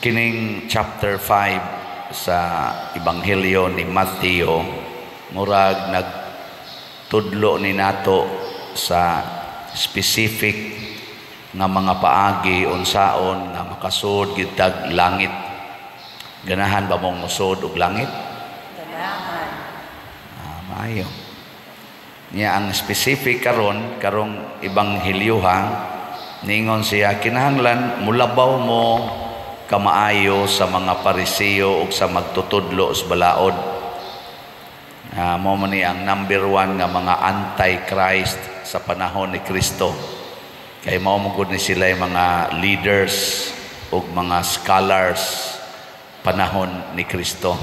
Kining chapter 5 sa Ebanghelyo ni Mateo, murag nagtudlo ni nato sa specific nga mga paagi unsaon nga makasud gyud tag langit. Ganahan ba mong musod og langit? Ganahan. Ah, maayo. Niya ang specific karon, karong ebanghelyoha, ningon siya kinahanglan mulabaw mo kamaayo sa mga Pariseo ug sa magtutudlo sa balaod. Mao man ni ang number one nga mga anti-Christ sa panahon ni Kristo. Kay mao man gud ni sila yung mga leaders ug mga scholars panahon ni Kristo.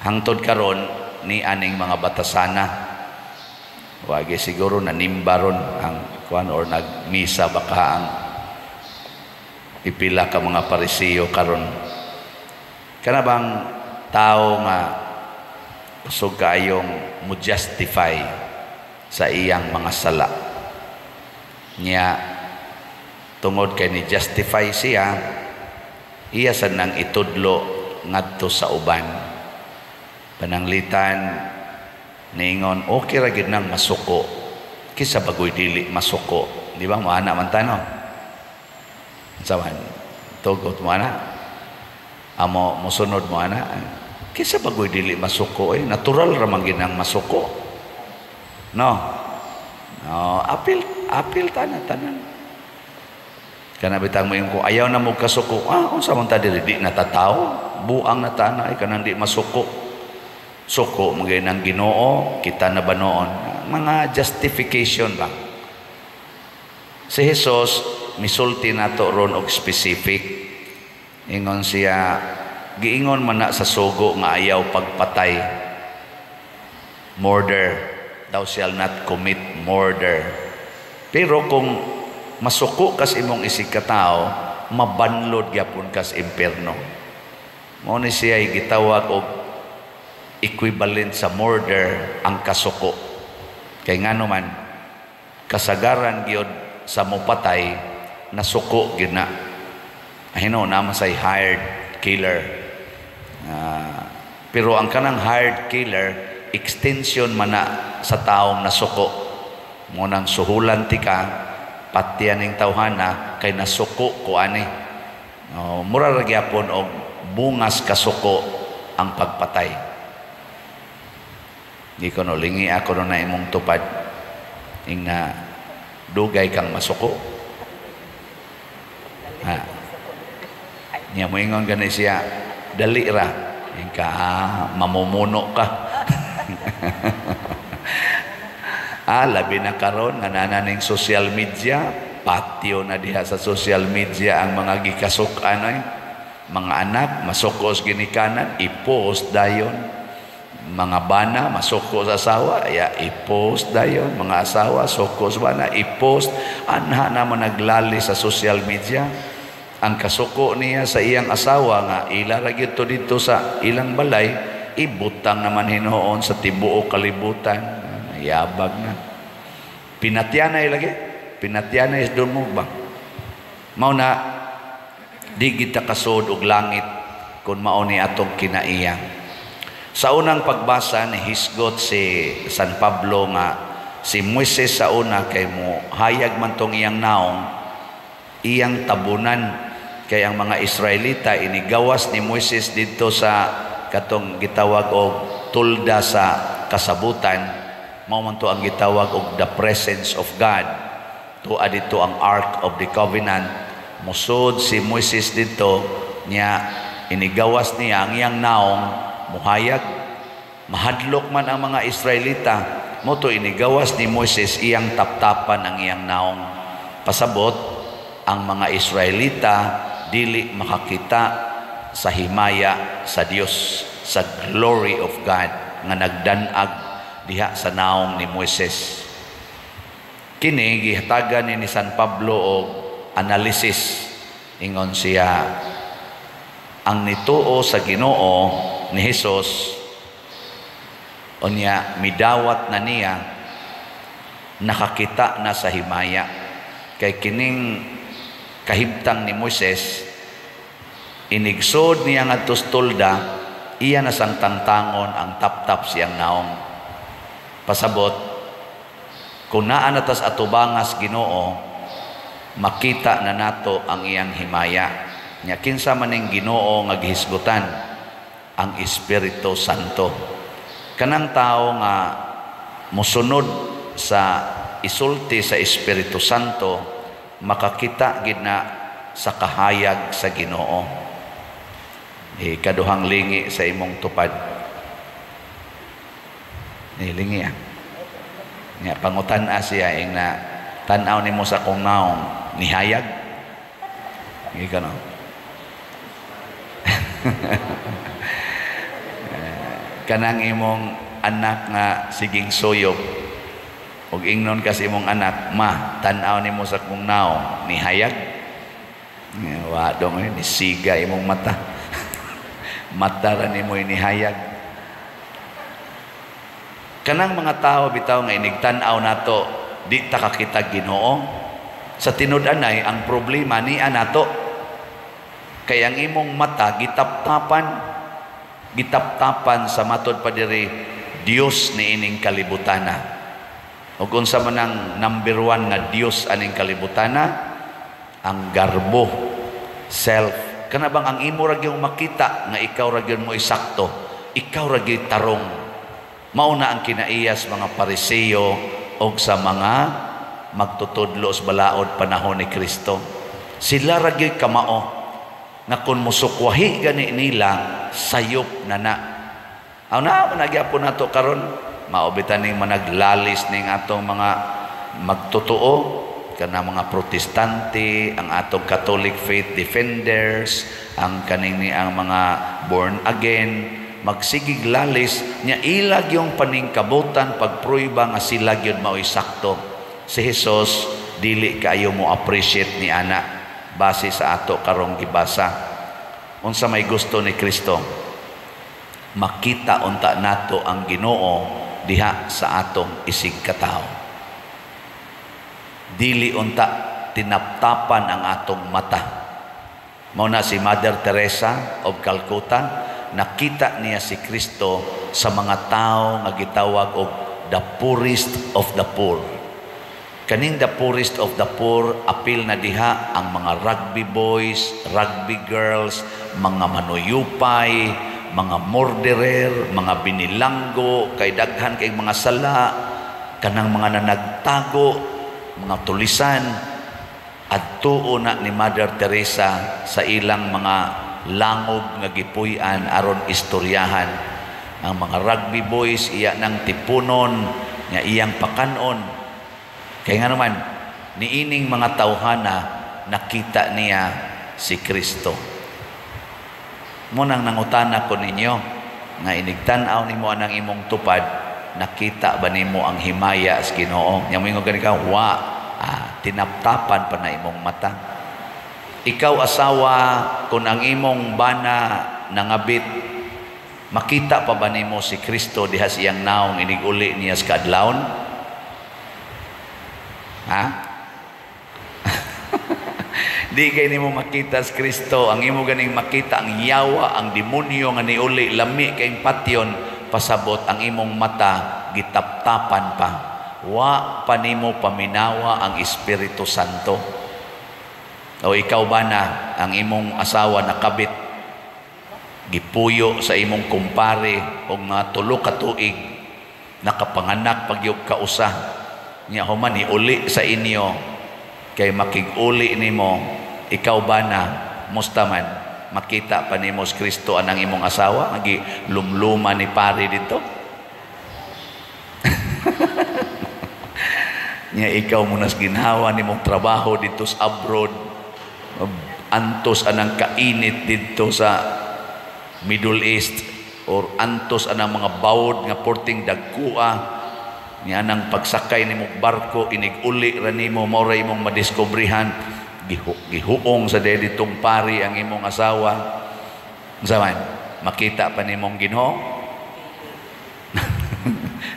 Hangtod karon ni aning mga batasana. Wagi siguro nanimba ron ang kuan or nagmisa baka ang ipila ka mga Pariseo karon. Kana bang tao nga kusog kaayong mo justify sa iyang mga sala. Niya tungod kay ni justify siya, iya sa nang itudlo ngadto sa uban. Pananglitan niingon, okay ra gyud nang masuko kisa bagoy dili masuko. Di ba moana man ta, no? Unsa man tugot mo ana? Amo mosunod mo ana? Kisa bagoy dili masuko, eh natural ra man gyud nang masuko. No. No, apil apil tanan tanan. Kana bitang mo ko ayaw na mo kasuko. Ah, unsa man ta diri, di natataw? Buang na ta ay kanang di masuko. Suko magay ng Ginoo, kita na ba noon? Mga justification ba? Si Jesus misulti nato ron og specific. Ingon siya, giingon man na sa sugo nga ayaw pagpatay. Murder. Thou shall not commit murder. Pero kung masuko kas imong isig katao, mabanlod gyapon kas impierno. Mao ni siya gitawag og equivalent sa murder ang kasuko. Kay ngano man kasagaran gyud sa mopatay nasuko gyud na. Ahino naman say hired killer. Pero ang kanang hired killer, extension man na sa taong nasuko. Mo nang suhulan ti ka, patyan ning tawhana kay nasuko ko ani. Oh, mura ra gyapon og bungas kasuko ang pagpatay. Di ko no lingi ako no na imong tupad ing na dugay kang masuko. Ha. Niya moingon gani siya, dali ra. Ing ka, ah, mamumuno ka. Labi na karon nga naa ning social media, patio na diha sa social media ang mga gikasuk-an ay. Mga anak masuko sa ginikanan, i-post dayon. Mga bana masuko sa asawa, ya i-post dayon. Mga asawa suko sa bana, i-post. Anha naman naglali sa social media. Ang kasuko niya sa iyang asawa nga ila ra gyud to didto sa ilang balay, ibutang naman hinuon sa tibuok kalibutan. Yabag na. Pinatyanay lagi. Pinatyanay doon mo ba? Mao na di kita kasud og langit kung mao ni atong kinaiya. Sa unang pagbasa ni hisgot si San Pablo nga si Moises sa una kay mo hayag man tong iyang naong, iyang tabunan, kay ang mga Israelita inigawas ni Moises didto sa katong gitawag og tolda sa kasabutan. Mao man to ang gitawag og the presence of God. Tua didto ang Ark of the Covenant. Musod si Moises didto niya, inigawas niya ang iyang naong, muhayag. Mahadlok man ang mga Israelita, mo to inigawas ni Moises iyang taptapan ang iyang naong. Pasabot ang mga Israelita dili makakita sa himaya sa Dios, sa glory of God nga nagdanag diha sa naong ni Moises. Kini gihatagan ni San Pablo og analysis. Ingon siya, ang nituo sa Ginoo ni Hesus unya midawat na niya, nakakita na sa himaya. Kay kining kahimtang ni Moises Inigsod niya ngadto sa tolda, iya na sang tangtangon ang taptap siyang naong. Pasabot, kung naa na tas atubangas Ginoo, makita na nato ang iyang himaya. Nya kinsa maning Ginoo nga gihisgutan? Ang Espiritu Santo. Kanang tao nga mosunod sa isulti sa Espiritu Santo, makakita gid na sa kahayag sa Ginoo. Eh, kaduhang lingi sa imong tupad. Ni lingi ah. Nya pangutan-a siya ing na tan-aw nimo sa akong naong, nihayag. Ika no. Kanang imong anak nga siging suyop ug ingnon ka sa imong anak, "Ma, tan-aw nimo sa akong naong, nihayag." Wa dong eh, nisiga imong mata. Mata ra nimo nihayag. Kanang mga tao bitaw nga inigtan-aw nato, di ta kakita Ginoo. Sa tinud-anay ang problema niya nato. Kay ang imong mata gitaptapan, gitaptapan sa matod pa diri Dios niining kalibutana. Ug unsa man ang number one nga Dios aning kalibutana? Ang garbo, self. Kana bang ang imo ra gyud makita nga ikaw ra gyud mo isakto, ikaw ra gyud tarong. Mao na ang kinaiyas mga Pariseo og sa mga magtutudlo sa balaod panahon ni Kristo. Sila ra gyud kamao nga kun musukwahi gani nila, sayop na na. Aw na nagyapon nato karon, mao bitan ning managlalis ning atong mga magtotoo kana mga Protestante, ang atong Catholic faith defenders, ang kaning ni ang mga born again, magsigig lalis nya ilag yung paningkabutan pagpruiba nga sila gyud mao'y sakto. Si Jesus dili kaayo mo appreciate ni ana base sa ato karong gibasa. Unsa may gusto ni Kristo? Makita unta nato ang Ginoo diha sa atong isig katawo. Dili unta tinaptapan ang atong mata. Mao na si Mother Teresa of Calcutta, nakita niya si Kristo sa mga tao nga gitawag og the poorest of the poor. Kaning the poorest of the poor, apil na diha ang mga rugby boys, rugby girls, mga manuyupay, mga murderer, mga binilanggo, kay daghan kay mga sala, kanang mga nanagtago, mga tulisan. Adtuo na ni Mother Teresa sa ilang mga langob nga gipuy-an aron istoryahan. Ang mga rugby boys iya nang tipunon nga iyang pakanon. Kaya nga naman, niining mga tawhana, nakita niya si Kristo. Munang nangutana ko ninyo, nga inigtan-aw nimo anang imong tupad, nakita ba nimo ang himaya sa Ginoo? Nya moingon gani ka, wa, tinaptapan pa na imong mata. Ikaw asawa, kung ang imong bana nangabit, makita pa ba nimo si Kristo diha sa iyang naong inig-uli niya sa kaadlawon? Ha? Di kay nimo makita si Kristo, ang imo ganing makita ang yawa, ang demonyo nga niuli, lami kay patyon, pasabot ang imong mata gitaptapan pa. Wa pa nimo paminawa ang Espiritu Santo. O ikaw ba na ang imong asawa nakabit, gipuyo sa imong kumpare og mga 3 ka tuig, nakapanganak pagyog kausa, nya human uli sa inyo kay makig-uli nimo, ikaw ba na musta man makita pa nimo si Kristo anang imong asawa agi lumluma ni pare dito? Nya ikaw munas ginhawa nimong trabaho dito sa abroad, antos anang kainit dito sa Middle East, or antos anang mga bawod nga porting dagkua, niya nang pagsakay nimo barko inig-uli ra nimo, mao ra imong madiskobrehan, gihuong sa ditong pari ang imong asawa. Unsa man makita pa nimong Ginoo?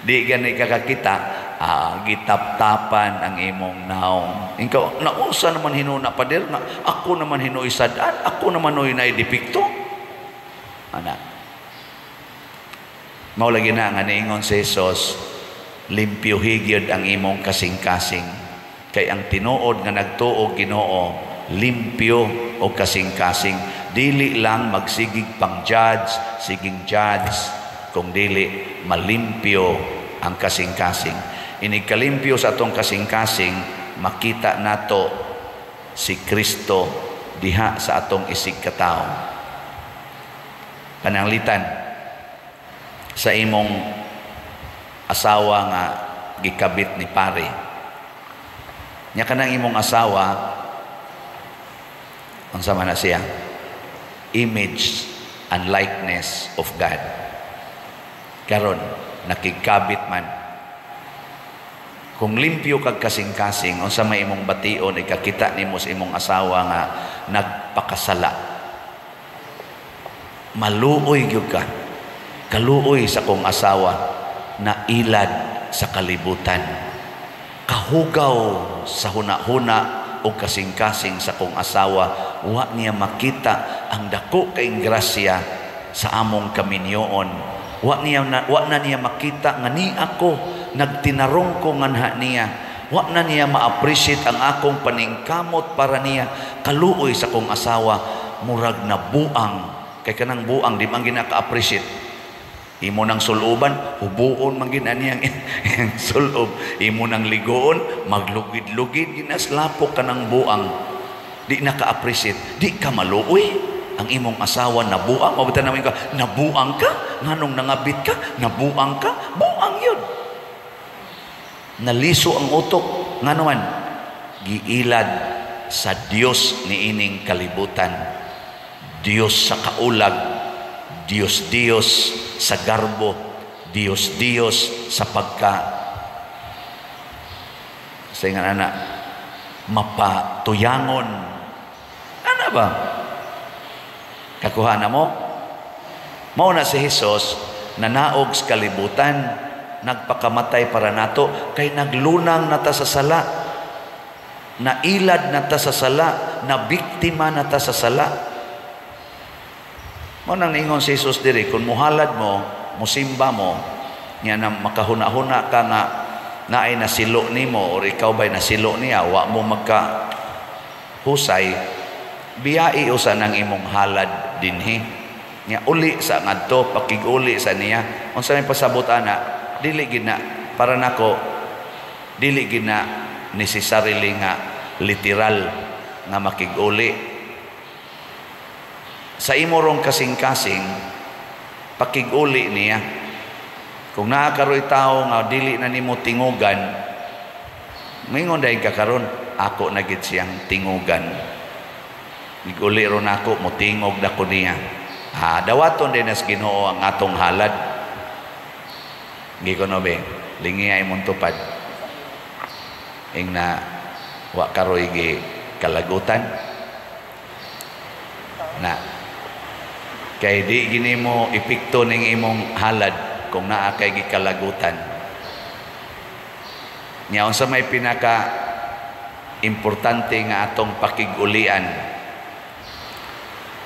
Di gani kakakita Ah, gitaptapan ang imong naong. Ikaw, nausa naman hinuon na, pader, nga ako naman hinuoy sad-an, ako naman hinuoy na depekto. Ana. Mao lagi na nga niingon si Jesus, limpyuhi gyud ang imong kasing-kasing. Kay ang tinuod nga nagtuo Ginoo, limpyo o kasing-kasing. Dili lang magsigig pang judge, siging judge, kung dili malimpyo ang kasing-kasing. Inig kalimpyo sa atong kasing-kasing, makita nato si Kristo diha sa atong isig katao. Pananglitan sa imong asawa nga gikabit ni pare. Nya kanang imong asawa, unsa man na siya? Image and likeness of God. Karon nakigkabit man. Kung limpyo kag kasing-kasing, unsa may imong bation ikakita nimo sa imong asawa nga nagpakasala? Maluoy gyud ka. Kaluoy sa kong asawa na ilad sa kalibutan. Kahugaw sa huna-huna o kasing-kasing sa kong asawa, wa niya makita ang dako kay grasya sa among kaminyoon. Wa na niya makita nga ni ako nagtinarong ko nganha niya. Wa na niya ma-appreciate ang akong paningkamot para niya. Kaluoy sa kong asawa, murag na buang. Kay kanang buang di man ginaka-appreciate. Imo nang suluban, hubuon man gid niyang sulob. Imo nang ligoon, maglugid-lugid ginaslapok kanang buang. Di naka-appreciate, di ka maluoy. Ang imong asawa nabuang, mabutan namin ka, nabuang ka, nganong nangabit ka, nabuang ka, buang yun. Naliso ang utok, ngano man, giilad sa Dios niining kalibutan. Dios sa kaulag, Dios Dios sa garbo, Dios Dios sa pagka sa ingan ana mapatuyangon. Ana ba? Kakuha na mo? Mao na si Jesus nanaog sa kalibutan, nagpakamatay para nato, kay naglunang nata sa sala, nailad nata sa sala, nabiktima nata sa sala. Mao nang niingon si Jesus diri, kung muhalad mo, musimba mo, nya na makahuna-huna ka nga naay nasilo nimo or ikaw ba'y nasilo niya, wa mo magka husay, biyai usa ng imong halad dinhi. Nya uli sa ngadto, pakig-uli sa niya. Unsa may pasabot ana, dili gid na para nako, dili gid na necessarily nga literal nga makig-uli. Sa imo rong kasing-kasing, pakig-uli niya. Kung naa karoy tawo nga dili na nimo tingugan, mingon dahil ka karon, ako na gid siyang tingugan. Giguli ron ako, motingog na ko niya. Ah, dawaton din as Ginoo ang atong halad. Giko no be, lingi ay mong tupad. Ing na wa karoy gi kalagutan. Na kay di gini mo epekto ning imong halad kung naa kay gikalagutan. Nya unsa may pinaka importante nga atong pakig-ulian?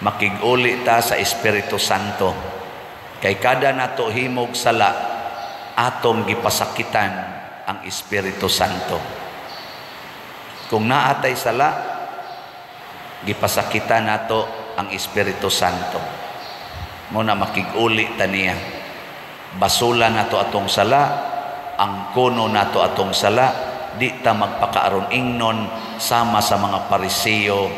Makig-uli ta sa Espiritu Santo. Kay kada nato himog sala, atong gipasakitan ang Espiritu Santo. Kung naatay sala, gipasakitan nato ang Espiritu Santo. Muna makig-uli ta niya. Basula nato atong sala, ang kono nato atong sala, di ta magpakaaron ingnon sama sa mga Pariseo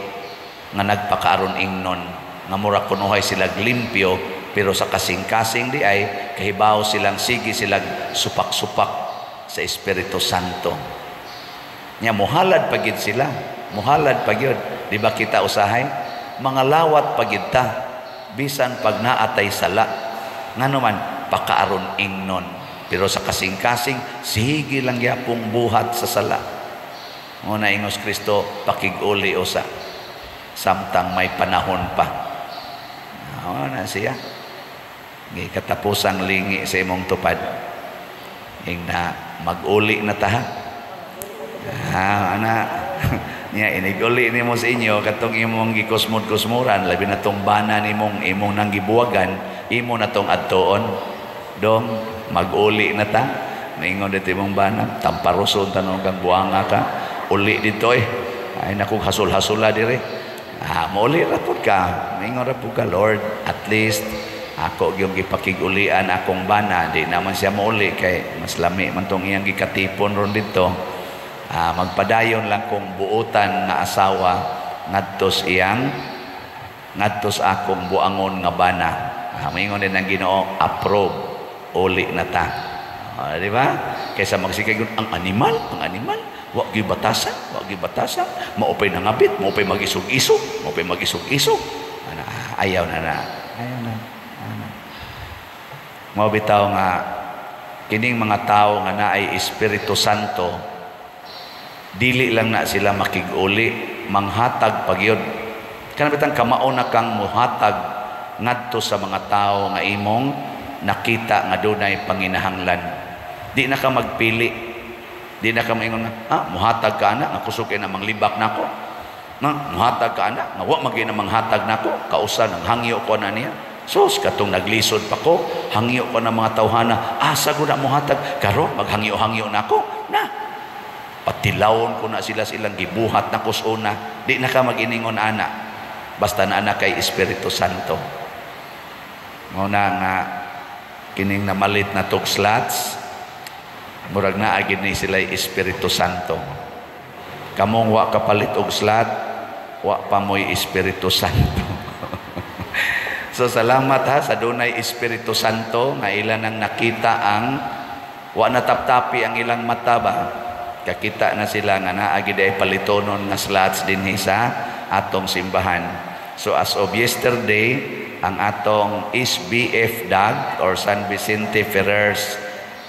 nga nagpakaaron ingnon nga mura kunuhay silag limpyo, pero sa kasing-kasing di ay kahibaw silang sige silang supak-supak sa Espiritu Santo. Nya muhalad pagid sila, muhalad pagyud. Di ba kita usahay mga lawat pagid ta bisan pag naatay sala, ngano man pakaaron ingnon, pero sa kasing-kasing sige lang gyapong buhat sa sala. Nguna ingos Kristo, pakig-uli usa samtang may panahon pa. Na siya. Gikatapusang lingi sa imong tupad. Ing na Mag-uli na ta. Ah, ana nya, inig-uli nimo sa inyo katong imong gikusmod-kusmuran, labi na tong bana nimong imong nang gibuwagan, imo na tong adtuon, "Dong, mag-uli na ta." Maingon dito imong bana, "Tamparoson tanong kang buanga ka, uli dito eh. Ay naku, hasol-hasula dire." Ah, mauli ra pud ka. Maingon ra pud ka, "Lord, at least ako gyung gipakig-ulian akong bana, di naman siya mauli kay mas lami man tong iyang gikatipon ron dito. Ah, magpadayon lang kong buotan nga asawa ngadto sa akong buangon nga bana." Ah, maingon din ang Ginoo, "Approve, uli na ta." Ah, di ba? Kaysa magsigay, "Ang animal, ang animal, wa gyud batasan, wa gyud batasan, maupay nangabit, maupay magisog-isog, maupay magisog-isog." Ana, ayaw na na. Ayaw na. Ayaw na. Mao bitaw nga kining mga tao nga naay Espiritu Santo, dili lang na sila makig-uli, manghatag pagyud. Kana bitang kamao na kang muhatag ngadto sa mga tao nga imong nakita nga dunay panginahanglan. Di na ka magpili. Di na ka maingon nga, "Ah, muhatag ka ana, nga kusog kay na manglibak nako. Na, muhatag ka ana, nga wa magyud na manghatag nako, kausa nang hangyo ko na niya. Sus, katong naglisod pa ko, hangyo ko na mga tawhana, asa ko na muhatag, karon maghangyo-hangyo nako." Na, patilawon ko na sila silang gibuhat na kusuna. Di na ka mag-iningon ana. Basta na ana kay Espiritu Santo. Mao na nga kining namalit na tog slots, murag naa gid ni sila Espiritu Santo. Kamong wa kapalit og slot, wa pa mo'y Espiritu Santo. So salamat ha sa dunay Espiritu Santo nga ila nang nakita ang wa nataptapi ang ilang mata ba. Kakita na sila nga naa gid ay palitonon nga slots dinhi sa atong simbahan. So as of yesterday, ang atong SBF DAG or San Vicente Ferrer's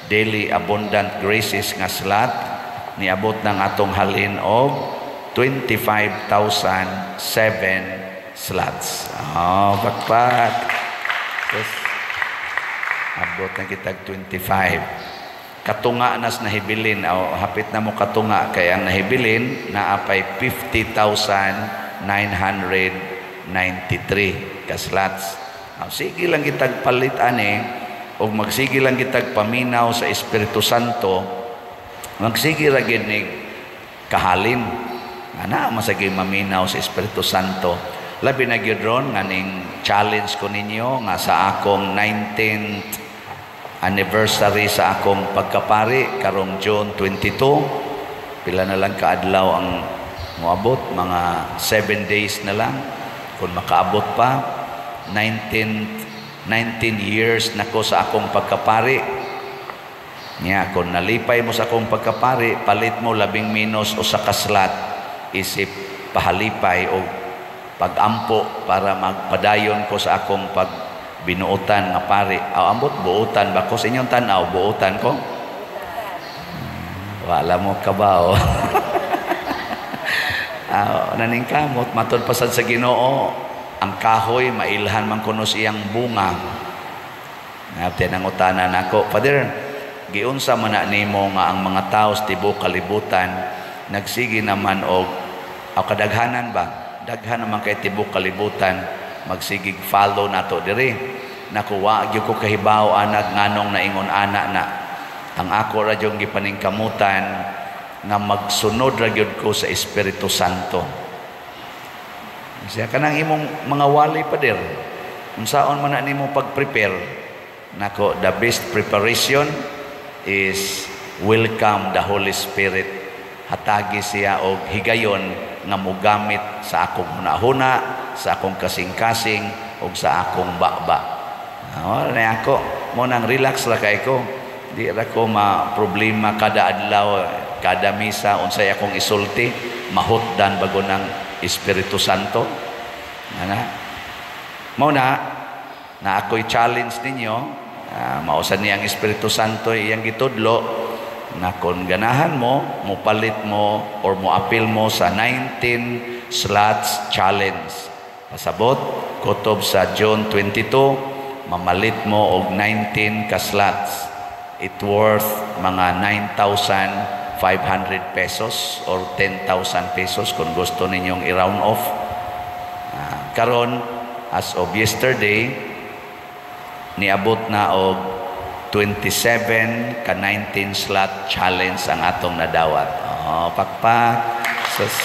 Daily Abundant Graces nga slot niabot ng atong halin og 25,007 slots. Oh, pakpak. Yes. Abot na kitag 25. Katunga nas nahibilin o hapit na mo katunga kay ang nahibilin naa pay 50,993 ka slots. Oh, sige lang kitag palit ani o magsige lang kitag paminaw sa Espiritu Santo, magsige ra gyud ni kahalin. Ana masagi maminaw sa Espiritu Santo. Labi na gyud ron nga ning challenge ko ninyo nga sa akong 19th anniversary sa akong pagkapari karong June 22, pila na lang kaadlaw ang moabot, mga 7 days na lang kung makaabot pa, 19 years na ko sa akong pagkapari. Nya kung nalipay mo sa akong pagkapari, palit mo labing minus usa ka slot isip pahalipay o pagampo para magpadayon ko sa akong pagbinuotan nga pari. Aw, ambot buotan ba ko sa inyong tan-aw? Buotan ko? Wala mo kabaw. Aw, naningkamot matud pasad sa Ginoo, ang kahoy mailhan man kuno siyang bunga. Nga nangutana nako, "Father, giunsa man na nimo nga ang mga tao sa tibuok kalibutan nagsige naman og aw kadaghanan ba? Daghan naman kay tibuok kalibutan magsigig follow nato diri." Naku, wa gyud ko kahibaw anag nganong naingon ana na. Ang ako ra gyud gipaningkamutan nga magsunod ra gyud ko sa Espiritu Santo. Siya kanang imong mga wali, Pader. Unsaon man na nimo pag-prepare? Nako, the best preparation is welcome the Holy Spirit. Hatagi siya og higayon nga mogamit sa akong hunahuna, sa akong kasing-kasing ug sa akong baba. Ah, na ako mo nang relax ra kay ko. Di ra ko ma problema kada adlaw, kada misa unsay akong isulti, mahutdan bago ng Espiritu Santo. Ana. Mao na na ako'y challenge ninyo, mausan niya ang Espiritu Santo iyang gitudlo na kung ganahan mo, mopalit mo or moapil mo sa 19 slots challenge. Pasabot, kutob sa June 22, mamalit mo og 19 ka slots. It worth mga 9,500 pesos or 10,000 pesos kung gusto ninyong i-round off. Karon, as of yesterday, niabot na og 27 ka 19 slot challenge ang atong nadawat. Oh, pakpak. Sus.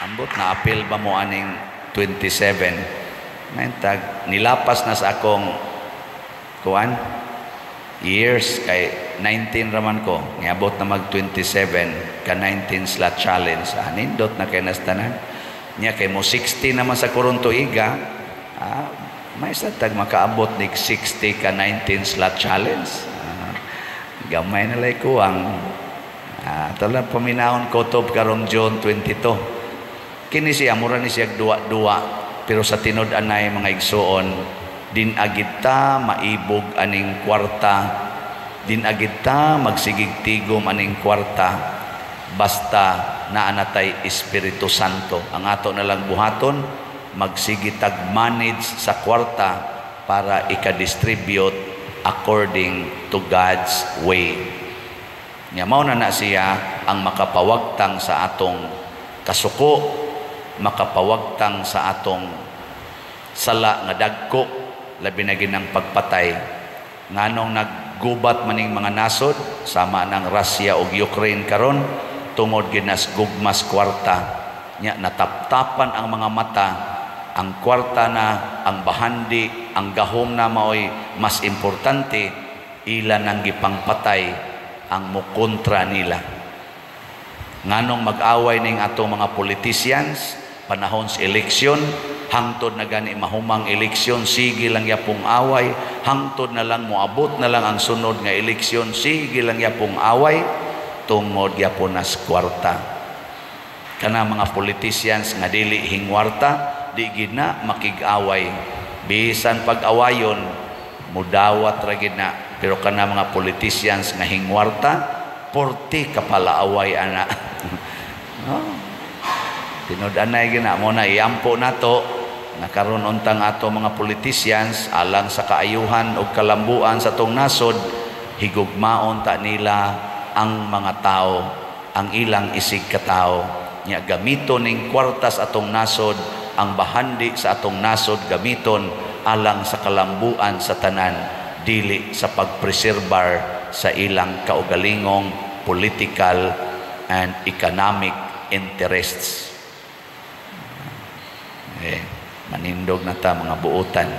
Ambot na apil ba mo aning 27? Nantag nilapas na sa akong kuan years kay 19 raman ko, niabot na mag 27 ka 19 slot challenge. Ah, nindot na kay nastanan niya kay mo 60 naman sa karon tuiga. Ah, may sa tag makaabot nig 60 ka 19 slot challenge. Ah, gamay na lay kuwang. Ah, tala paminahon kutob karong June 22. Kini siya mura ni siya duwa-duwa, pero sa tinud-anay, mga igsuon, din agid ta maibog aning kwarta, din agid ta magsigig tigom aning kwarta, basta naa na tay Espiritu Santo. Ang ato na lang buhaton, magsige tag manage sa kwarta para ika-distribute according to God's way. Nya mao na na siya ang makapawagtang sa atong kasuko, makapawagtang sa atong sala nga dagko, labi na ginang pagpatay. Nganong naggubat maning mga nasod sama ng Russia ug Ukraine karon? Tungod ginas gugmas kwarta. Nya nataptapan ang mga mata, ang kwarta na, ang bahandi, ang gahom na maoy mas importante, ila nang gipangpatay ang mukontra nila. Nganong mag-away ning atong mga politicians panahon sa eleksyon, hangtod na gani mahumang eleksyon, sige lang yapong away, hangtod na lang moabot na lang ang sunod nga eleksyon, sige lang yapong away? Tungod yapon nas kwarta. Kana mga politicians nga dili hingwarta, di gid na makig-away. Bisan pag-awayon, mudawat ra gid na. Pero kana mga politicians nga hingwarta, porti kapalaaway ana. Oh. Tinud-anay gina mo na iampo nato na karon untang ato mga politicians, alang sa kaayuhan ug kalambuan sa atong nasod, higugmaon ta nila ang mga tao, ang ilang isig katao. Nya gamiton ning kwartas atong nasod, ang bahandi sa atong nasod, gamiton alang sa kalambuan sa tanan, dili sa pagpreserbar sa ilang kaugalingong political and economic interests. Eh, manindog na ta mga buutan.